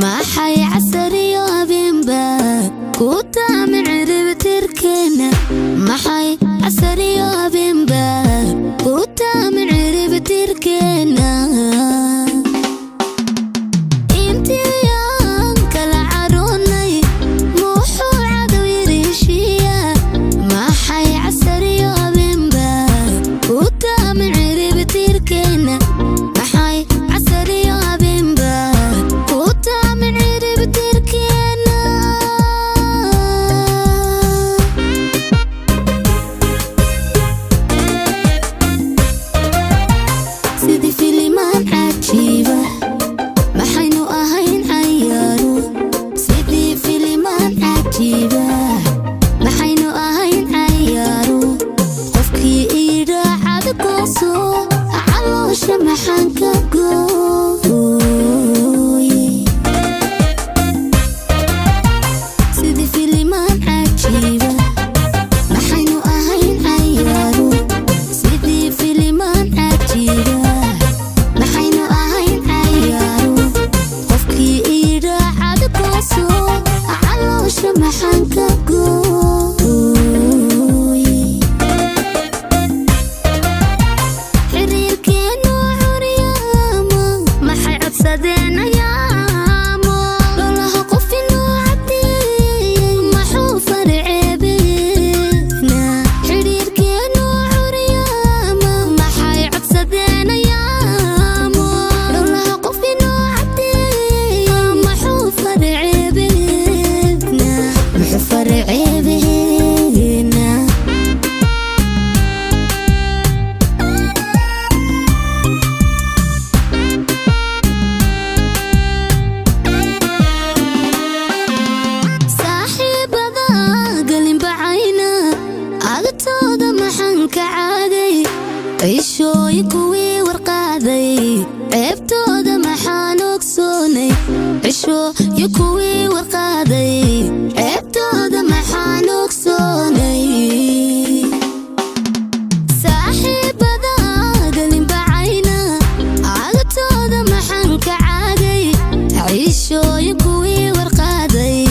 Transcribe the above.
Maxay casariyo habeenba ku taami ciribtirkeena? Maxay casariyo habeenba ku taami ciribtirkeena? Intiyaan kala caroonay, muxuu cadow yiri heshiiya? Maxay casariyo habeenba ku taami ciribtirkeena? Maxay casariyo habeenba ku taami ciribtirkeena? Sidii filimaan cajiiba maxaynu ahayn cayaaro. Sidii filimaan cajiiba maxaynu ahayn cayaaro. Qofkii iidhaacad gooso, caloosha maxaan ka gooye? Sidii filimaan cajiiba maxaynu ahayn cayaaro. Sidii filimaan cajiiba maxaynu ahayn cayaaro. Qofkii iidhaacad gooso, caloosha maxaan ka gooye? Xiriirkeenu curyaamo, maxay codsadeen ayaamo? Dholaha qof inuu cadeeyey, maxuu farceebeena? Xiriirkeenu curyaamo, maxay codsadeen ayaamo? Dholaha qof inuu cadeeyey, maxuu farceebeena? Muxuu farceebeena? Saaxiibada galinbacayna agtooda maxaan ka caagay? Cishooyin kuwii warqaaday, ceebtooda maxaan ogsoonay? Cishooyin kuwii warqaaday, ceebtooda maxaan ogsoonay? Saaxiibada galinbacayna agtooda maxaan ka caagay? Cishooyin kuwii warqaaday.